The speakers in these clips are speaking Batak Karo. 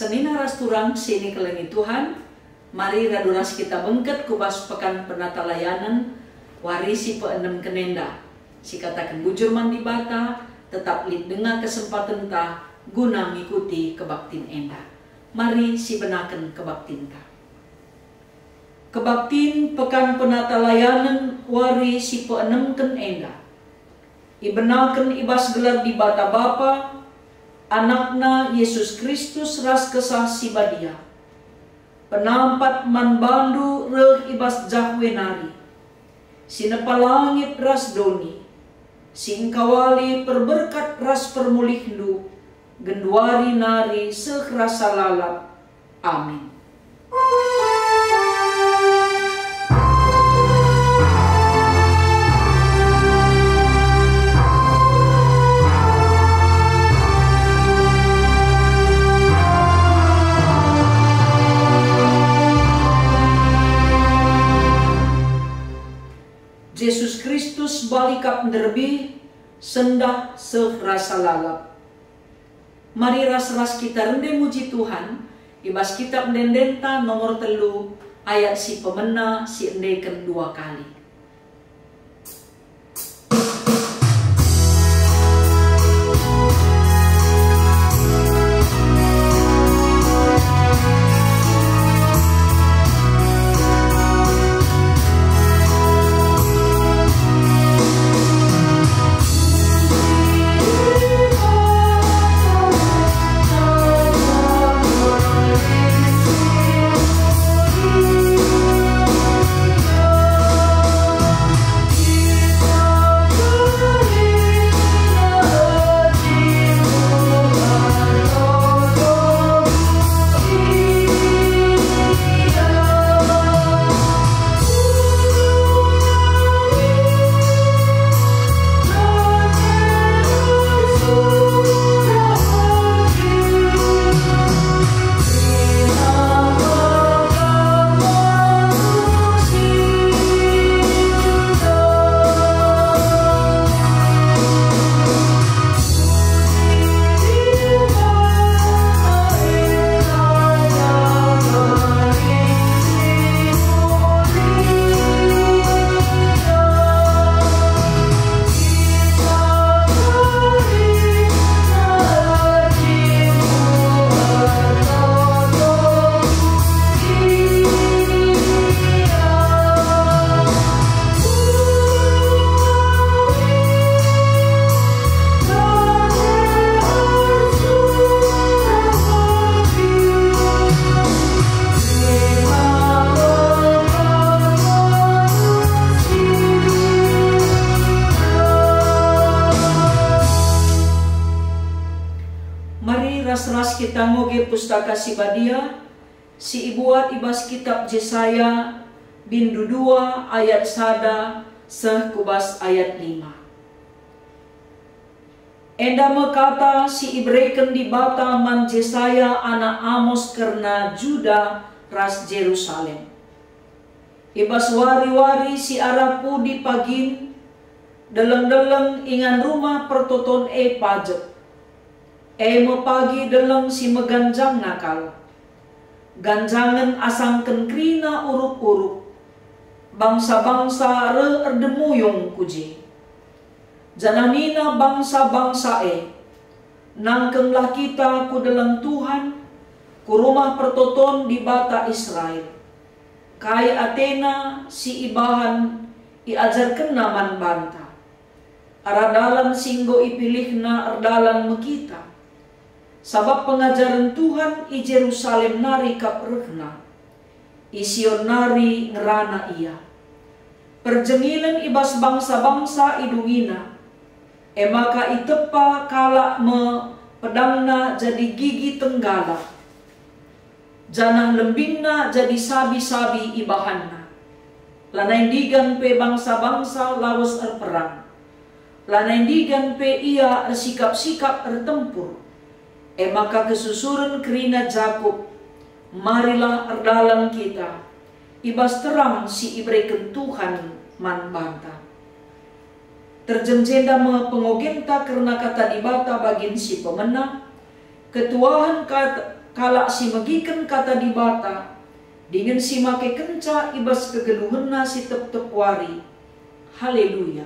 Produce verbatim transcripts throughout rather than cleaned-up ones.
Senina ras turang si nikelengi Tuhan, mari radu ras kita bengket ku bas Pekan Penatalayanen wari si peenemken enda. Sikataken bujur man Dibata, tetap lit denga kesempatenta guna ngikuti kebaktin enda. Mari sibenaken kebaktinta. Kebaktin Pekan Penatalayanen wari si peenemken enda ibenaken i bas gelar Dibata Bapa, Anakna Jesus Kristus ras Kesah Si Badia. Penampat man bandu reh i bas Jahwe nari, si nepa langit ras doni, si engkawali perberkat ras permulihndu, genduari nari seh rasa lalap. Amin. Jesus Kristus bali kap nderbih, sendah seh rasa lalap. Mari ras-ras kita rende muji Tuhan i bas Kitab Ende-endenta nomor telu, ayat si pemena si endeken dua kali. Mari ras-ras kita ngoge Pustaka Si Badia si ibuat i bas Kitab Jesaya, bindu dua ayat sada seh ku bas ayat lima. Enda me kata si ibereken Dibata man Jesaya anak Amos kerna Juda ras Jerusalem. I bas wari-wari si arah pudi pagin, deleng-deleng ingan Rumah Pertoton e pajek, e me pagi deleng si meganjangna kal. Ganjangen asangken kerina urup-urup, bangsa-bangsa reh erdemuyung ku je. Janah nina bangsa-bangsa e, "Nangkenglah kita ku deleng Tuhan, ku Rumah Pertoton Dibata Israel. Kai atena si ibahan iajarkenNa man banta, arah dalan si enggo ipilihNa erdalan me kita. Sabap pengajaren Tuhan i Jerusalem nari kap rehna, i Sion nari ngerana Ia. Perjengilen i bas bangsa-bangsa idungina, e maka itepa kalak me pedangna jadi gigi tenggala, janah lembingna jadi sabi-sabi ibahanna. Lanai ndigan pe bangsa-bangsa lawes erperang, lanai ndigan pe ia ersikap-sikap ertempur. E maka kesusuren kerina Jakup, marilah erdalan kita i bas terang si ibereken Tuhan man banta." Terjeng jenda me pengogenta kerna Kata Dibata bagin si pemena, ketuahen kat-, kalak si megiken Kata Dibata, dingen si makekenca i bas kegeluhenna si tep-tep wari. Haleluya!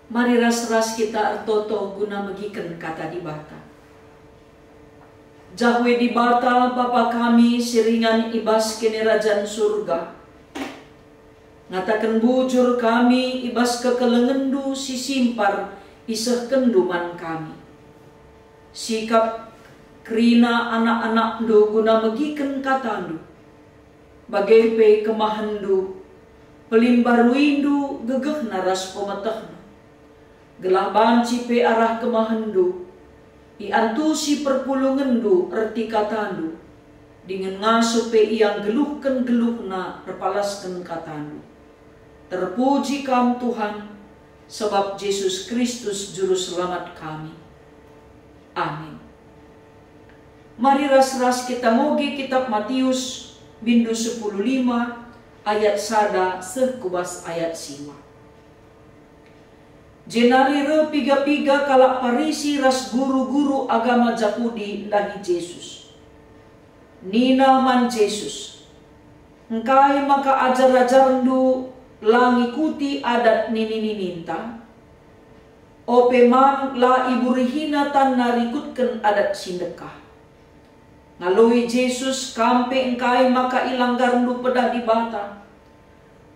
Mari ras-ras kita ertoto guna megiken Kata Dibata. Jahwe Dibata, Bapa kami si ringan i bas Kinirajan Surga, ngataken bujur kami i bas kekelengenNdu si simpar isehkenNdu man kami. Sikap kerina anak-anakNdu guna megiken KataNdu, bage pe kemahenNdu, pelimbaruiNdu gegehna ras pemetehna. Gelah banci pe arah kemahenNdu, iantusi perpulungenNdu erti KataNdu, dingen ngasup pe ia nggeluhken geluhna erpalasken KataNdu. Terpuji Kam, Tuhan, sebab Jesus Kristus Juru Selamat kami. Amin. Mari ras-ras kita ngoge Kitap Matius, bindu sepuluh lima, ayat sada seh ku bas ayat siwa. Jenari reh piga-piga kalak Parisi ras guru-guru agama Jahudi ndahi Jesus. Nina man Jesus, "Engkai maka ajar-ajarNdu la ngikuti adat nini-nininta? Ope man la iburihina tanna rikutken adat si ndekah." Ngaloi Jesus, "Kam pe engkai maka ilanggarndu pedah Dibata,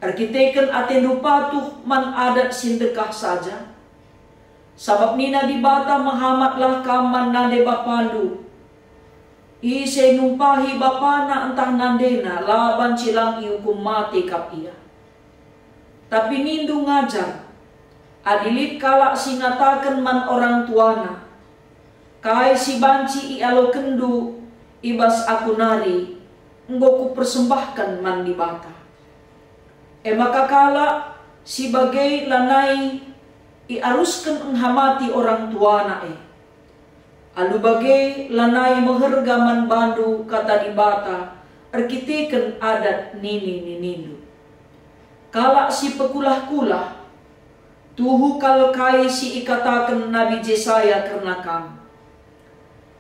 erkiteken atendu patuh man adat si ndekah saja? Sabap nina Dibata, 'Mehamatlah kam man nande bapandu.' Ise numpahi bapana ntah nandena, la banci lang iukum mate kap ia. Tapi nindu ngajar, adi lit kalak si ngataken man orang tuana, 'Kai si banci ialokenndu i bas aku nari, enggo kupersembahken man Dibata.' E maka kalak si bage lanai iarusken enghamati orang tuana e. Alu bage lanai meherga man bandu Kata Dibata erkiteken adat nini-ninindu. Kalak si pekulah-kulah, tuhu kal kai si ikataken Nabi Jesaya kerna kam.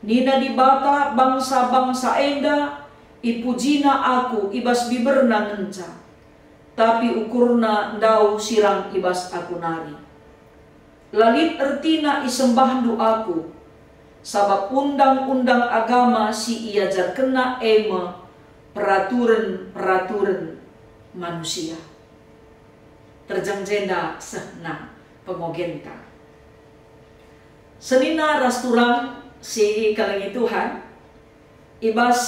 Nina Dibata, 'Bangsa-bangsa enda ipujina Aku i bas biberna ngenca, tapi ukurna ndauh sirang i bas Aku nari.' La lit ertina isembahndu Aku, sabap undang-undang agama si iajarkenna e me peraturen-peraturen manusia." Terjeng jenda sehna pengogenta. Senina ras turang si ikelengi Tuhan, i bas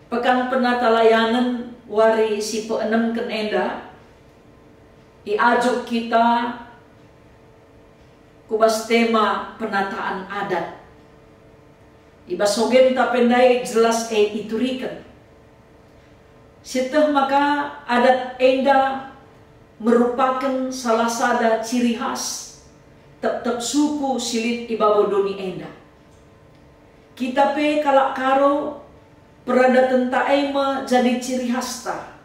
Pekan Penatalayanen wari si peenemken enda, iajuk kita ku bas tema penataan adat. I bas ogenta pe ndai jelas e ituriken. Sieteh maka adat enda merupaken salah sada ciri khas tep-tep suku si lit i babo doni enda. Kita pe kalak Karo, peradatenta e me jadi ciri khasta.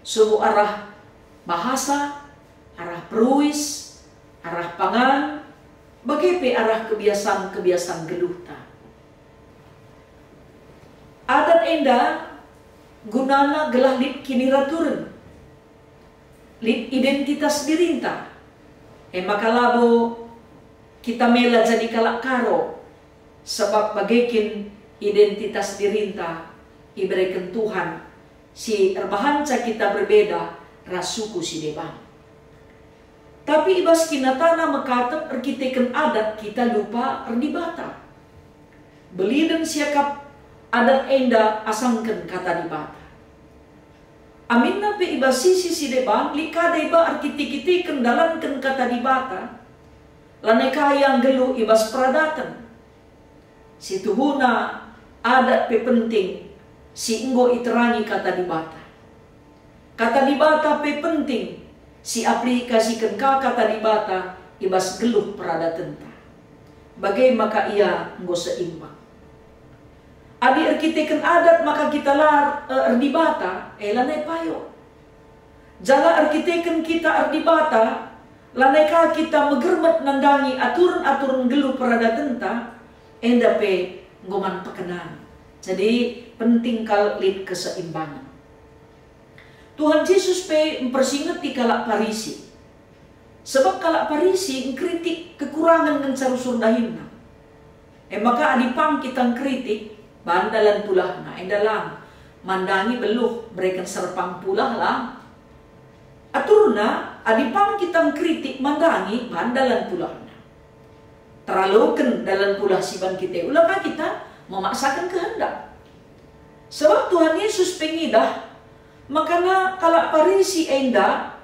Subuk arah bahasa, arah peruis, arah pangan, bage pe arah kebiasan-kebiasan geluhta. Adat enda gunana gelah lit kiniraturen, lit identitas dirinta. E maka labo kita mela jadi kalak Karo, sabap bage kin identitas dirinta ibereken Tuhan si erbahanca kita berbeda ras suku si deban. Tapi i bas kinatana mekatep erkiteken adat kita lupa erdibata. Belinen siakap adat enda asangken Kata Dibata. Aminna pe i bas sisi si deban lit ka deba erkite-kiteken ndalanken Kata Dibata, lanai ka ia nggeluh i bas peradaten. Situhuna adat pe penting si enggo iterangi Kata Dibata. Kata Dibata pe penting si aplikasiken ka Kata Dibata i bas geluh peradatenta. Bage maka ia enggo seimbang. Adi erkiteken adat maka kita la, eh, erdibata, eh, lanai payo. Jala erkiteken kita erdibata, lanai ka kita megermet nandangi aturen-aturen nggeluh peradatenta, enda pe enggo man pekenan. Jadi, penting kal lit keseimbangan. Tuhan Jesus pe mpersingeti kalak Parisi. Sebab kalak Parisi engkritik kekurangen ngenca rusur dahinna. E maka adi pang kita engkritik, ban dalan pulahna, enda lang. Mandangi beluh, bereken serpang pulah lang. Aturna, adi pang kita engkritik, mandangi, ban dalan pulahna. Teraloken dalan pulah si ban kita, ula ka kita memaksaken kehendak. Sebab Tuhan Yesus pe ngidah, makana kalak Parisi enda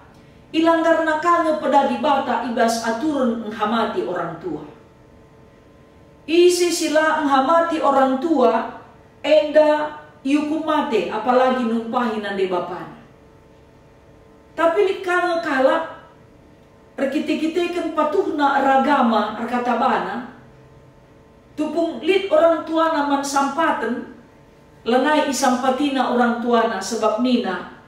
ilanggarna ka nge peda Dibata i bas aturen nghamati orang tua. Ise si la nghamati orang tua, enda iukum mate, apalagi numpahi nande bapana. Tapi lit ka nge kalak erkite-kiteken patuhna eragama erkata bana, tupung lit orang tuana man sampaten, lanai isampatina orang tuana, sebab nina,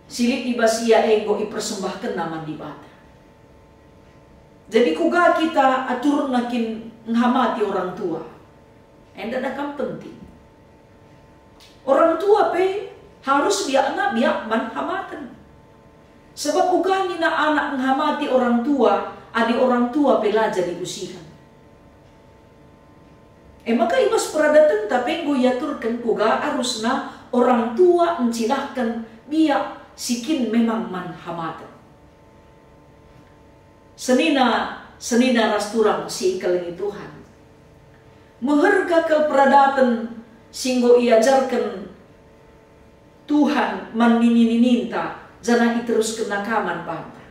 "Si lit i bas ia e enggo ipersembahkenna man Dibata." Jadi kuga kita aturna kin nghamati orang tua? Enda da kam penting. Orang tua pe harus biakna biak man hamaten. Sebab uga nina anak nghamati orang tua, adi orang tua pe la jadi usihen. E maka i bas peradatenta pe enggo iaturken kuga arusna orang tua ncidahken biak si kin memang man hamaten. Senina, senina ras turang si ikelengi Tuhan. Meherga kal peradaten si enggo iajarken Tuhan man nini-nininta, janah iteruskenna ka man banta.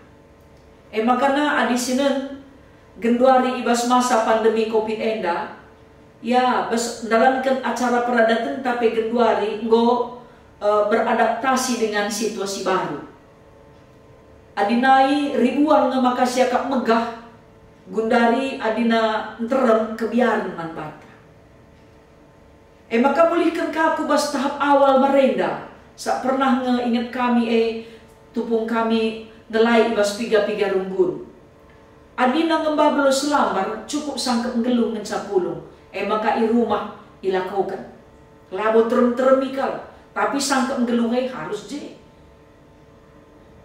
E makana adi sinen genduari i bas masa pandemi covid enda, ya, bas ndalanken acara peradatenta pe genduari enggo, eh, beradaptasi dengan situasi baru. Adi nai ribuan nge maka siakap megah, gundari adina nterem kebiaren man banta. E maka mulihken ka ku bas tahap awal marenda, sak pernah nge inget kami e, tupung kami ngelai i bas piga-piga runggun. Adina ngembabelo selambar, cukup sangkep nggeluh ngenca pulung, e maka i rumah ilakoken. Labo terem-terem ikal, tapi sangkep nggeluh e harus je.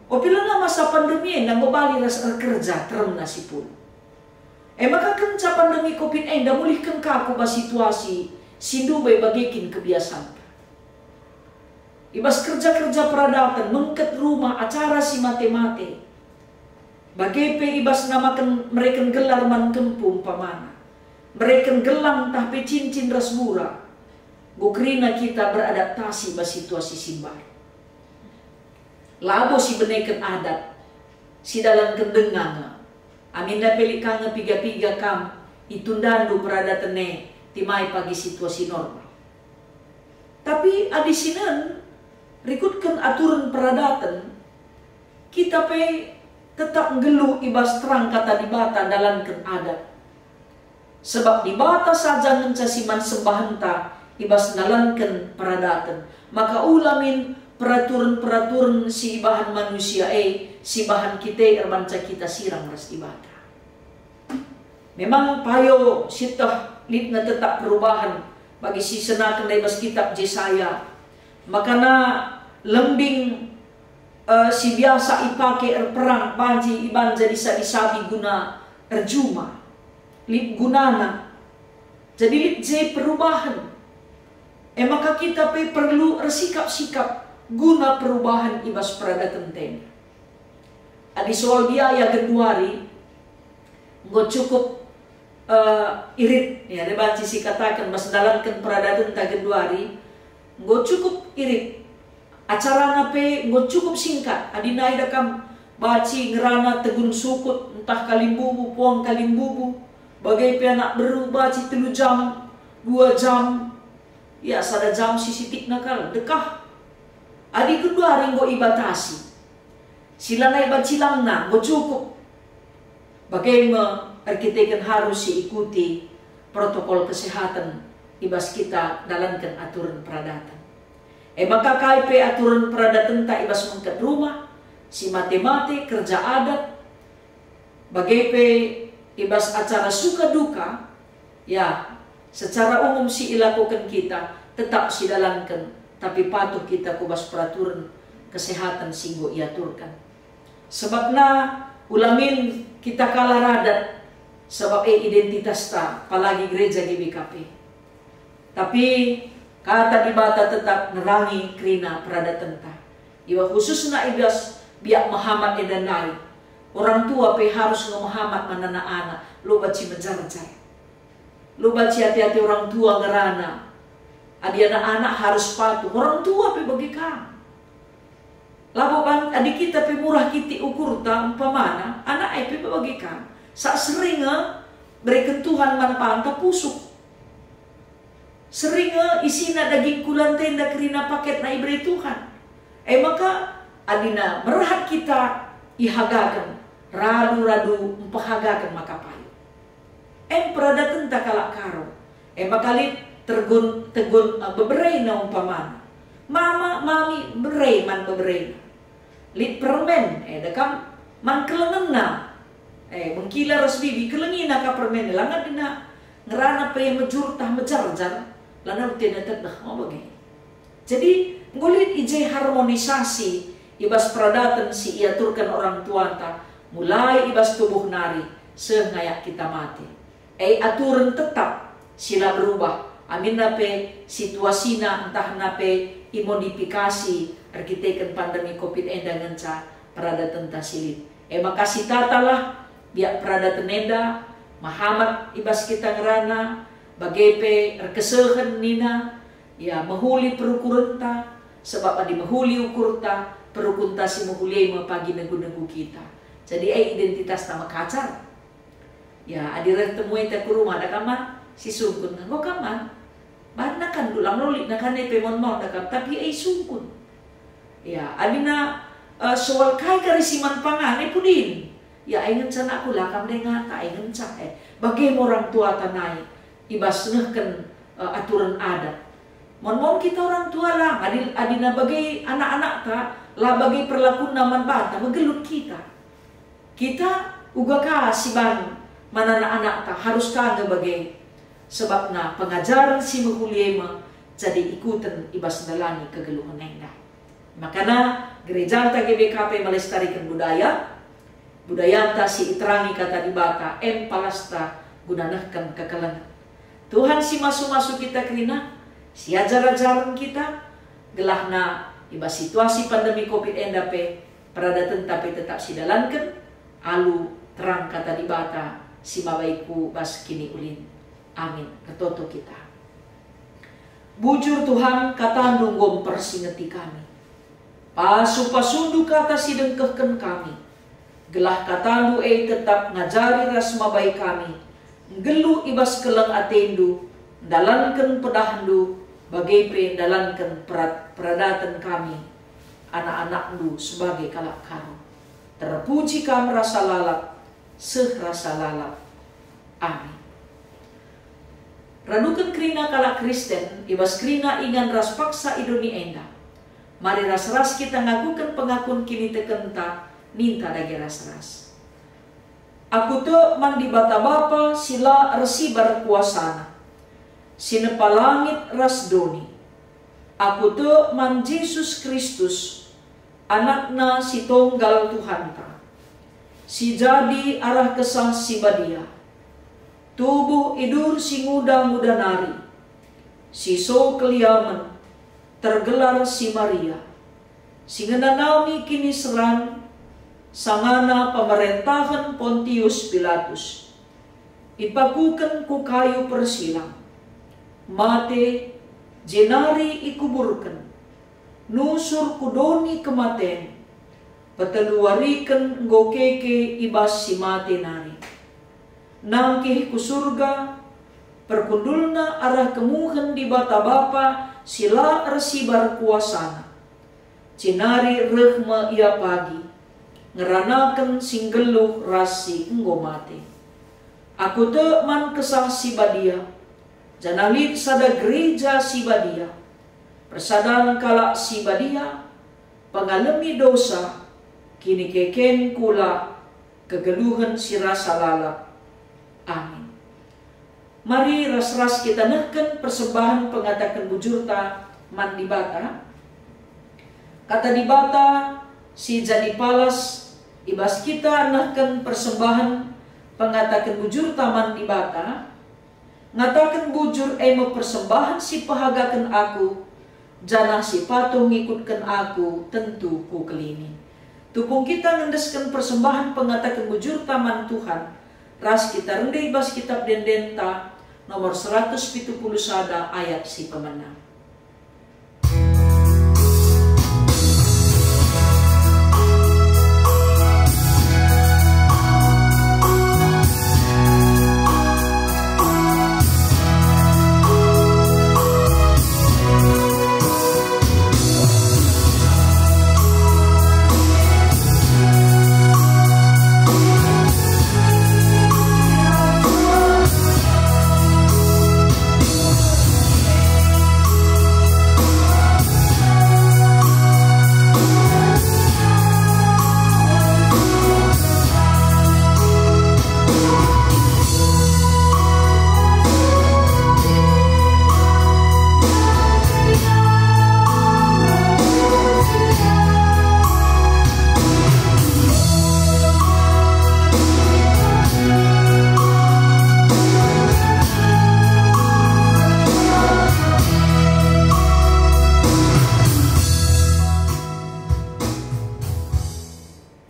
Ope langa masa pandemi enda enggo bali ras erkerja teremna si pulung. E maka kenca pandemi covid enda mulihken ka ku bas situasi si ndube bage kin kebiasanta. I bas kerja-kerja peradaten, mengket rumah, acara si mate-mate. Bage pe i bas namaken mereken gelar man kempu umpamana. Mereken gelang ntah pe cincin ras bura. Enggo kerina kita beradaptasi bas situasi si mbaru. Labo sibeneken adat, sidalanken denga nge. Aminna pe lit ka nge piga-piga kam, itundandu peradaten e, timai pagi situasi normal. Tapi adi sinen, rikutken aturen peradaten, kita pe tetap nggeluh i bas terang Kata Dibata ndalanken adat. Sebab Dibata saja ngenca si man sembahenta i bas ndalanken peradaten, maka ula min peraturen-peraturen si ibahan manusia e si bahan kita e erbanca kita sirang ras Dibata. Memang payo sieteh lit nge tetap perubahen bagi si senaken ndai bas kitab Jesaya. Makana lembing, eh, si biasa ipake erperang banci iban jadi sabi-sabi guna erjuma. Lit gunana. Jadi lit je perubahen. E maka kita pe perlu ersikap-sikap guna perubahen i bas peradaten enda. Adi soal biaya genduari, enggo cukup, eh, irit, ya, ada banci sikataken bas ndalanken peradatenta genduari, enggo cukup irit. Acarana pe enggo cukup singkat, adi nai da kam banci ngerana tegun sukut, ntah kalimbubu, puang kalimbubu, bage pe anak beru banci telu jam, dua jam, ya, sada jam si sitikna kal, dekah. Adi genduari enggo ibatasi, si lanai bacilangna enggo cukup. Bage me erkiteken harus si ikuti protokol kesehatan i bas kita dalanken aturen peradaten. E maka kai pe aturen peradatenta i bas mengket rumah, si mate-mate, kerja adat, bage pe i bas acara suka duka, ya, secara umum si ilakoken kita tetap sidalanken, tapi patuh kita ku bas peraturen kesehatan si enggo iaturken. Sebabna ulamin kita kalah radat, sebab e identitasta, apalagi gereja G B K P. Tapi Kata Dibata tetap nerangi kerina peradatenta. Iwa khususna i bas biak mehamat enda ndai. Orang tua pe harus nge mehamat man anak-anak, lo banci mejarjar. Lo banci ate-ate orang tua ngerana. Adi anak-anak harus patuh, orang tua pe bage kam. Labo ban adi kita pe murah kitik ukurta, umpamana, anak e pe bage kam. Sak sering nge bereken Tuhan man banta pusuk. Sering nge isina daging kulanta enda kerina paketna ibere Tuhan. E maka, adina merhat kita ihagaken, radu-radu mpehagaken maka payo. Em peradatenta kalak Karo. E maka lit tergun, tegun, eh, beberena umpamana. Mama, mami, bere man beberena. Lit permen, eh, da kam man kelengenna. Eh, bengkila ras bibi, kelengina ka permen, la ngadina ngerana pe mejurtah mejarjar, la ngertina tedeh, oh, bage. Jadi, enggo lit i je harmonisasi i bas peradaten si iaturken orang tuanta, mulai i bas tubuh nari, seh ngayak kita mate. E aturen tetap si la berubah, aminna pe situasina ntah na pe imodifikasi erkiteken pandemi covid enda ngenca peradatenta si lit. E maka sitatalah biak peradaten enda, mehamat i bas kita ngerana, bage pe erkesehen nina, ya, mehuli perukurenta, sebab adi mehuli ukurta, perukunta si mehuli e me pagi negu-negu kita. Jadi e identitasta mekacar. Ya, adi reh temue ta ku rumah, da kam man, si sungkun, enggo kam man. Banna kan dulang lolik na kan e pe mon-mon da kam, tapi e sungkun. Ya, adina, eh, soal kai kari si man pangan, e pudin. Ya, e ngenca nakku, la kam dengata, e ngenca, eh. Bage me orang tuata nai, i bas nehken, eh, aturen adat. Mon-mon kita orang tua lang, adi, adina bage anak-anakta, la bage perlakunna man banta, megelut kita. Kita uga ka si ban man anak-anakta harus ka nge bage, sebabna pengajaren si mehuli e me jadi ikuten i bas ndalani kegeluhen enda. Makana gerejanta G B K P melestariken budaya, budayanta si iterangi Kata Dibata, em palasta guna nehken kekelengen. Tuhan si masu-masu kita kerina, si ajar-ajaren kita, gelahna i bas situasi pandemi covid enda pe, peradatenta pe tetap sidalanken alu terang Kata Dibata si mabai ku bas kiniulin. Amin. Ertoto kita. Bujur Tuhan, KataNdu enggo mpersingeti kami. Pasu-pasuNdu kata si dengkehken kami, gelah KataNdu e tetap ngajari ras mabai kami, nggeluh i bas keleng ateNdu, ndalanken pedahNdu, bage pe ndalanken perat-, peradaten kami, anak-anakNdu sebagai kalak Karo. Terpuji Kam rasa lalap, seh rasa lalap. Amin. Raduken kerina kalak Kristen, i bas kerina ingan ras paksa i doni enda. Mari ras-ras kita ngakuken pengakun kinitekenta, ninta dage ras-ras. Aku tek man Dibata Bapa si la ersibar kuasaNa, si nepa langit ras doni. Aku tek man Jesus Kristus, AnakNa si tonggal Tuhanta, si jadi arah Kesah Si Badia, tubuh idur si nguda-nguda nari, si so keliamen, tergelar si Maria, si ngenanami kiniseran sangana pemerentahen Pontius Pilatus, ipakuken ku kayu persilang, mate, jenari ikuburken, nusur ku doni kematen, peteluwariken enggo keke i bas si mate nari. Nangkih ku Surga, perkundulna arah kemuhen Dibata Bapa si la ersibar kuasaNa. Jenari reh me Ia pagi, ngeranaken si nggeluh ras si enggo mate. Aku tek man Kesah Si Badia, janah lit sada gereja si badia, persadan kalak si badia, pengalemi dosa, kinikeken kula, kegeluhen si rasa lalap. Amin. Mari ras-ras kita nehken persembahen pengataken bujurta man Dibata. Kata Dibata si jadi palas i bas kita nehken persembahen pengataken bujurta man Dibata, ngataken bujur e me persembahen si pehagaken aku, janah si patuh ngikutken aku tentu kukelini. Tupung kita ngendesken persembahen pengataken bujurta man Tuhan, ras kita rende i bas Kitap Ende-Endenta nomor seratus pitu puluh sada ayat si pemena.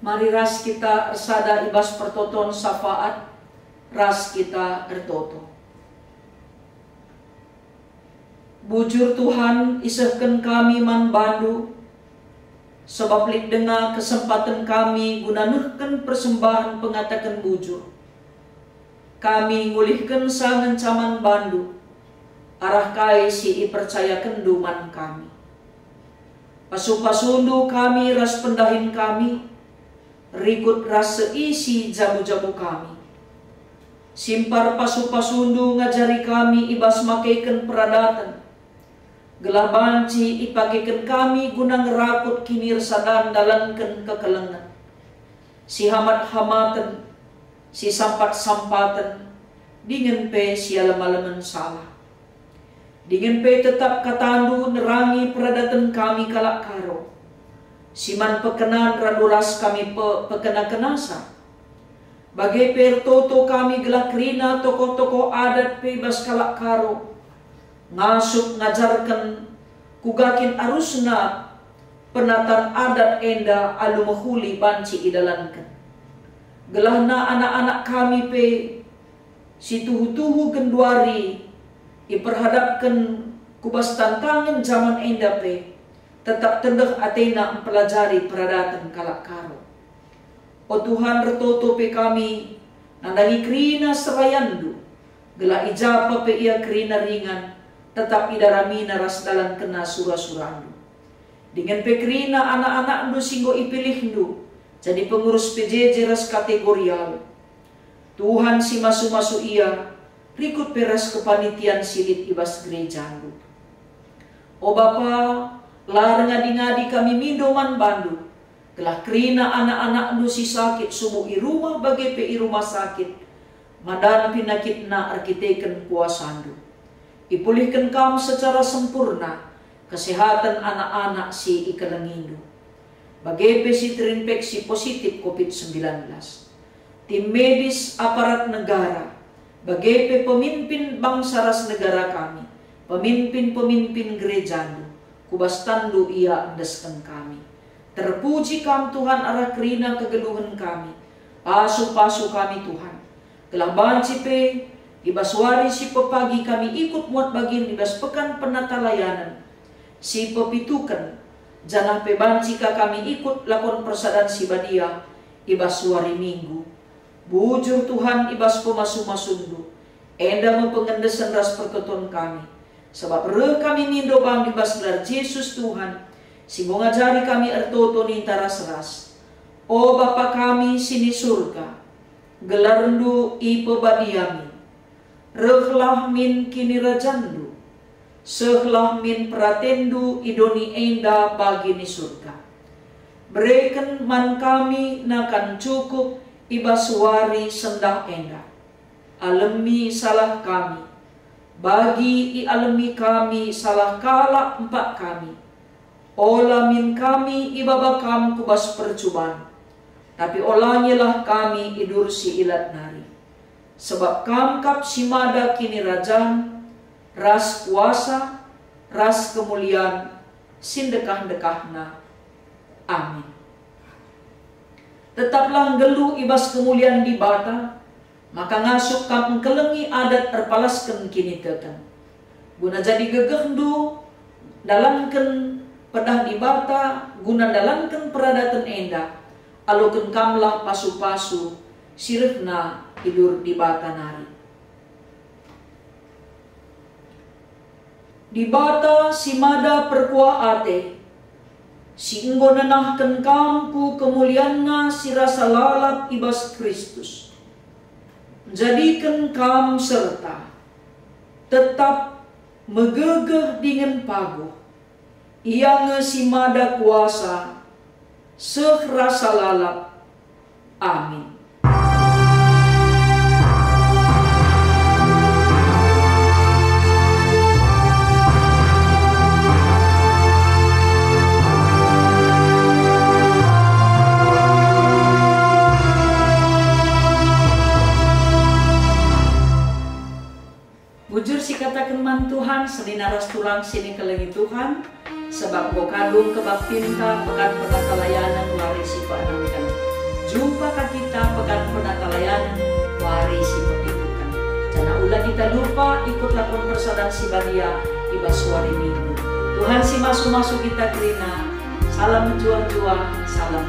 Mari ras kita ersada i bas pertoton syafaat, ras kita ertoto. Bujur Tuhan, isehken kami man bandu, sabap lit denga kesempaten kami guna nehken persembahen pengataken bujur. Kami ngulihkenca ngenca man bandu, arah kai si ipercayakenndu man kami. Pasu-pasundu kami ras pendahin kami, rikut ras seisi jabu-jabu kami. Simpar pasu-pasundu ngajari kami i bas makeken peradaten, gelah banci ipakeken kami guna ngerakut kinirsadan ndalanken kekelengen, sihamat-hamaten, sisampat-sampaten, dingen pe sialem-alemen salah. Dingen pe tetap katandu nerangi peradaten kami kalak Karo, si man pekenan radu ras kami pe-, pekena-kenasa. Bage pe ertoto kami gelah kerina tokoh-tokoh adat pe i bas kalak Karo ngasup ngajarken kuga kin arusna penatan adat enda alu mehuli banci idalanken. Gelahna anak-anak kami pe si tuhu-tuhu genduari iperhadapken ku bas tantangen jaman enda pe, tetap tendeh atena mpelajari peradaten kalak Karo. O Tuhan, ertoto pe kami nandangi kerina serayanNdu, gelah i ja pe ia kerina ringan, tetap idaramina ras dalankenna sura-suraNdu. Dingen pe kerina anak-anakNdu si enggo ipilihNdu jadi pengurus P J J ras kategorial. Tuhan si masu-masu ia, rikut pe ras kepanitian si lit i bas gerejaNdu. O Bapa, la erngadi-ngadi kami mindo man bandu, gelah kerina anak-anakNdu si sakit subuk i rumah bage pe i rumah sakit, madan penakitna erkiteken kuasaNdu. Ipulihken Kam secara sempurna kesehaten anak-anak si ikelengiNdu. Bage pe si terinfeksi positif covid sembilan belas. Tim medis, aparat negara, bage pe pemimpin bangsa ras negara kami, pemimpin-pemimpin gerejaNdu, ku bas tanNdu ia endesken kami. Terpuji Kam, Tuhan, arah kerina kegeluhen kami. Pasu-pasu kami, Tuhan, gelah banci pe i bas wari si pepagi kami ikut muat bagin i bas Pekan Penatalayanen si pepituken, janah pe banci ka kami ikut lakon persadan si badia i bas wari Minggu. Bujur, Tuhan, i bas pemasu-masuNdu, enda me pengendesen ras pertoton kami, sabap reh kami mindo bandu i bas gelar Jesus, Tuhan, si enggo ngajari kami ertoto ninta ras-ras. O Bapa kami si ni Surga, GelarNdu ipebadiami. Rehlah min kinirajanNdu. Sehlah min peratenNdu i doni enda bagi ni Surga. Bereken man kami nakan cukup i bas wari sendah enda. Alemi salah kami, bagi ialemi kami salah kalak empak kami. Ola min kami ibaba Kam ku bas percuban, tapi olangilah kami i bas si ilat nari. Sebab Kam kap si mada kinirajan, ras kuasa, ras kemulian, si ndekah-ndekahna. Amin. Tetaplah nggeluh i bas kemulian Dibata, maka ngasup kam engkelengi adat erpalasken kiniteken. Guna jadi gegehndu ndalanken pedah Dibata guna ndalanken peradaten enda, aloken kamlah pasu-pasu si rehna i bas Dibata nari. Dibata si mada perkuah ate, si enggo nenahken kam ku kemulianNa si rasa lalap i bas Kristus, njadiken kam serta tetap megegeh dingen paguh. Ia nge si mada kuasa, seh rasa lalap. Amin. Bujur sikataken man Tuhan, senina ras turang si nikelengi Tuhan, sebab enggo kadung kebaktinta Pekan Penatalayanen wari si peenemken. Jumpa ka kita Pekan Penatalayanen wari si pepituken. Janah ula kita lupa ikut lakon persadan si badia i bas wari Minggu. Tuhan si masu-masu kita kerina. Salam mejuah-juah, salam